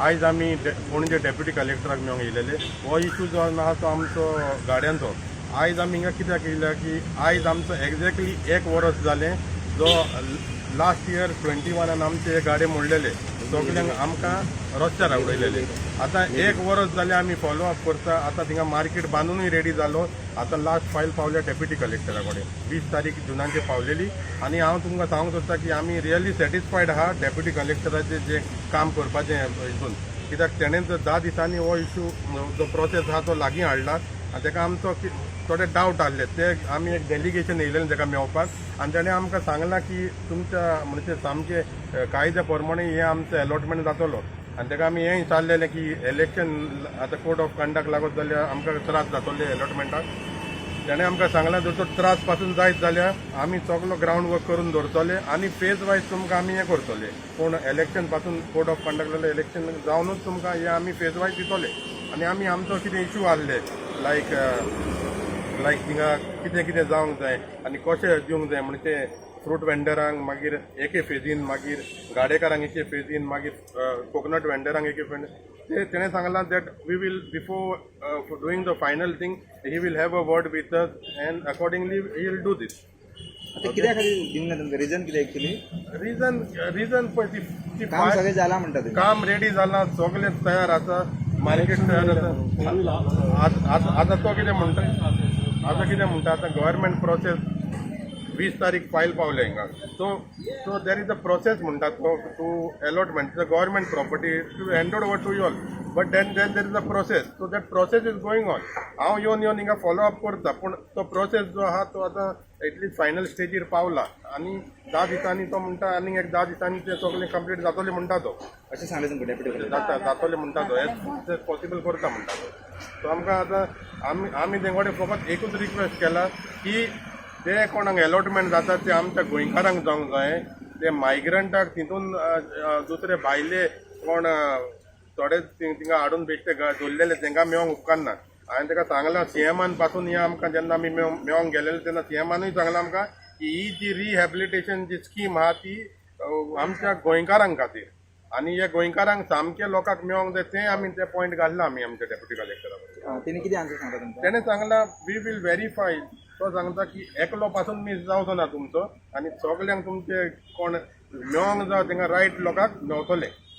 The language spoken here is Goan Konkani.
आयज आमी पणजे डेप्युटी कलेक्टराक मेळोंक येयलेले. हो इशू जो आहा तो आमचो गाड्यांचो. आयज आमी हिंगा कित्याक येयल्या की आयज आमचो एक्झॅक्टली एक वर्स जालें, जो लास्ट इयर 21न आमचे हे गाडे मोडलेले, सगल्यांक आमकां रस्त्यार उडयलेले. आतां एक वर्स जालें आमी फॉलो अप करता. आतां थिंगा मार्केट बांदूनय रेडी जालो. आतां लास्ट फायल पावल्या डेप्युटी कलेक्टरा कडेन, 20 तारीख जुनाचे पावलेली. आनी हांव तुमकां सांगूंक सोदता की आमी रियली सॅटिस्फायड आहा डेप्युटी कलेक्टराचें जें काम करपाचें हितून, कित्याक तेणें जर 10 दिसांनी हो इशू जो प्रोसेस आहा तो लागीं हाडला. आनी तेका आमचो थोडे डावट आहले, ते आमी एक डेलिगेशन येयलेलें तेका मेळपाक आनी तेणें आमकां सांगलां की तुमच्या म्हणजे सामकें कायद्या प्रमाणे हें आमचो एलॉटमेंट जातलो. आनी तेका आमी हें विचारलेलें की इलेक्शन आतां कोड ऑफ कंडक्ट लागत जाल्यार आमकां त्रास जातले एलॉटमेंटाक. तेणें आमकां सांगलां, जर तो त्रास पासून जायत जाल्यार आमी सगलो ग्रावंड वर्क करून दवरतले आनी फेज वायज तुमकां आमी हें करतले. पूण इलेक्शन पासून कोड ऑफ कंडक्ट जाल्यार इलेक्शन जावनूच तुमकां हें आमी फेज वायज दितले. आनी आमी आमचो कितें इशू आहले, लायक लायक थिंगा कितें कितें जावंक जाय आनी कशें दिवंक जाय, म्हणजे फ्रूट वेंडरांक मागीर एके फेजीन, मागीर गाडेकारांक एके फेजीन, मागीर कोकोनट वेंडरांक एके फेजीन, ते तेणें सांगलां that we will, before doing the final thing, he will have a word with us and accordingly he will do this. आता कित्या खातीर दिवंक ना तुमकां? रिजन कितें एक्चुअली? रिजन रिजन पळय ती ती काम सगळें जालां म्हणटा तुमी. काम रेडी जालां, सगळें तयार आसा, मार्केट तयार आसा. आतां तो कितें म्हणटा, आतां कितें म्हणटा, आतां गव्हर्मेंट प्रोसेस, 20 तारीख फायल पावले हिंगा, so there is a process म्हणटा तो to allotment the government property to hand over to you all, but then there is a process, so that process is going on. हांव येवन येवन हिंगा फॉलो अप करता, पूण तो प्रोसेस जो आहा तो आतां एटलिस्ट फायनल स्टेजीर पावला आनी 10 दिसांनी तो म्हणटा, आनी एक 10 दिसांनी ते सगळें कंप्लीट जातलें म्हणटा तो. अशें सांगलें तुमकां डेप्युटी कलेक्टर? जाता, जातलें म्हणटा तो, हें पॉसिबल करता म्हणटा तो. सो आमकां आतां आमी तेंचे कडेन फकत एकूच रिक्वेस्ट केला की ते कोणाक एलॉटमेंट जाता ते आमच्या गोंयकारांक जावंक जाय. ते मायग्रंटाक तितून दुसरे भायले कोण थोडे थिंगा हाडून बेश्टे दवरलेले, तांकां मेळोंक उपकारना. हांवें ताका सांगलां, सीएमान पासून हें आमकां जेन्ना आमी मेळोंक गेलेले तेन्ना सीएमानूय सांगलां आमकां की ही जी रिहॅबिलिटेशन जी स्कीम आहा ती आमच्या गोंयकारांक खातीर आनी हे गोंयकारांक सामके लोकांक मेळोंक जाय, तें आमी ते पॉयंट घातला आमी आमच्या डेप्युटी कलेक्टरा बरोबर. तेणी कितें आन्सर सांगता तुमकां? तेणें सांगलां, we will verify. तो सांगता की एकलो पासून मीस जावचो ना तुमचो आनी सगल्यांक तुमचे कोण मेळोंक जाय तांकां रायट लोकांक मेवतले.